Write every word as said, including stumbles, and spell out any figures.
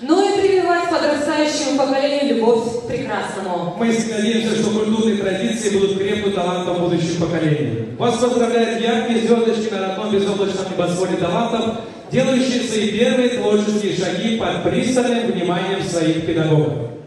Ну и прививать подрастающему поколению любовь к прекрасному. Мы искренне надеемся, что культурные традиции будут крепнуть талантом будущих поколений. Вас поздравляют яркие звездочки на родном безоблачном небосводе талантов, делающие свои первые творческие шаги под пристальным вниманием своих педагогов.